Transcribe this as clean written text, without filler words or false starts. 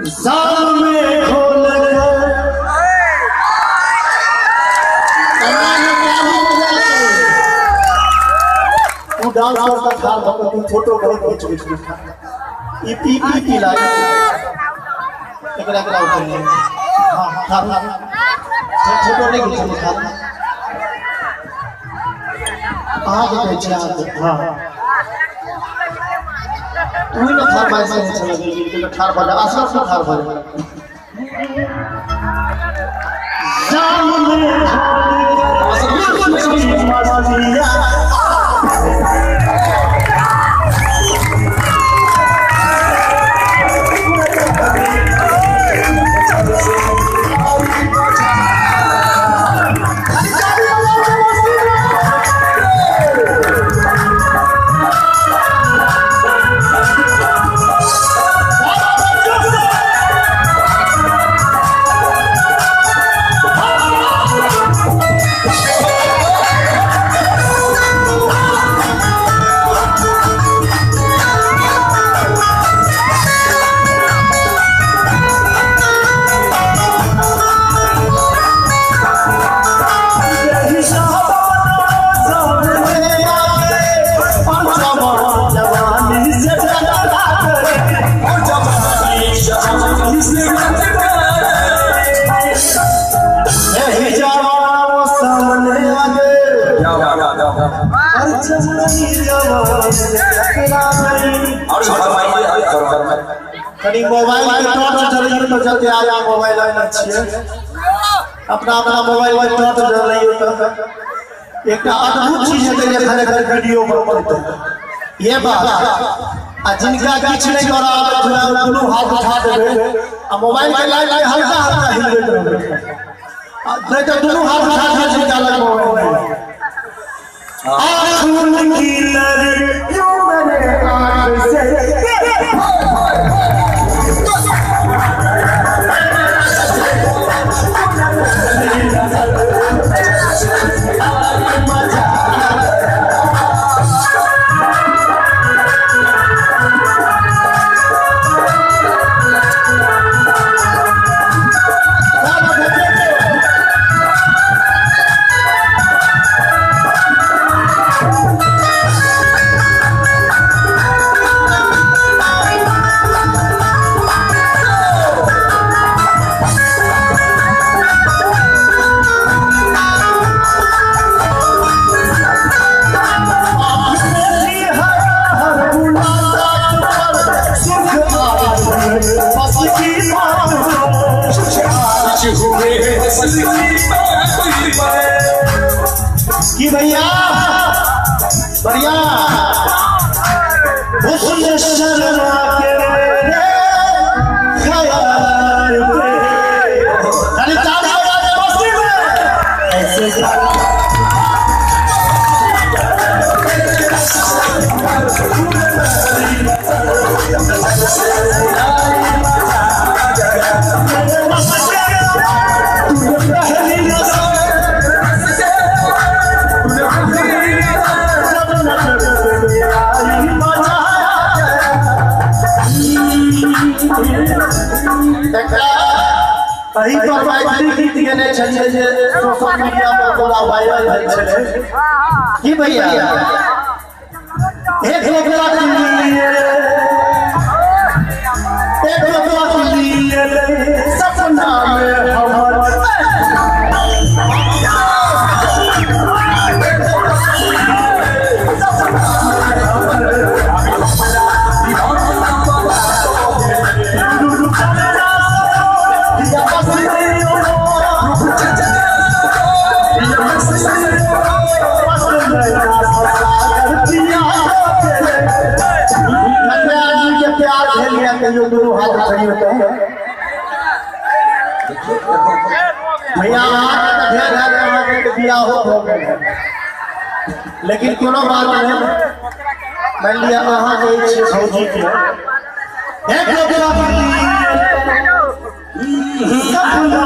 जाम में खोल तू डांस करता ठार भक्त तू फोटो बहुत खींच खींच ई पी पी पी लागे एकरा एकरा ऊपर हां ठार फोटो नहीं खींच ठार अहाँ के कहै छी हां तू ही ना ठार भए से चला गेल ठार भए असर से ठार भए जाम में खोल कनी मोबाइल के टॉर्च जरैयो तो जते आया मोबाइल आने छियै अपना अपना मोबाइल के टॉर्च जरैयो तो एकटा अद्भुत चीज हेतै जे एखन एखन वीडियो बनतै ये बात आ जिनका किछु नहि करऽ आबैत हुए दुनू हाथ उठा देबै आ मोबाइल के लाइट के हल्का हल्का हिलबैत रहबै नहीं तो दुनू हाथ उठा के जिनका लग मोबाइल आँख की लड़कियों मेरे आँख से कि भैया बढ़िया हुस्न शर्मा के मेरे ख्याल पे खाली ताली बजा दे मस्ती में ऐसे एही पर मैथिली गीत गेने छलियै जे सोशल मीडिया पर पूरा वायरल भेल छलै की भैया एक लोकवा के लिए एक लोकवा के लिए सपना में हमर दोनों हाथ उठाइए तो भैया बियाह हो गए लेकिन कोनो बात नहीं मान लिया अहाँ कहै छियै भौजी के एक लोकवा के लिए सपना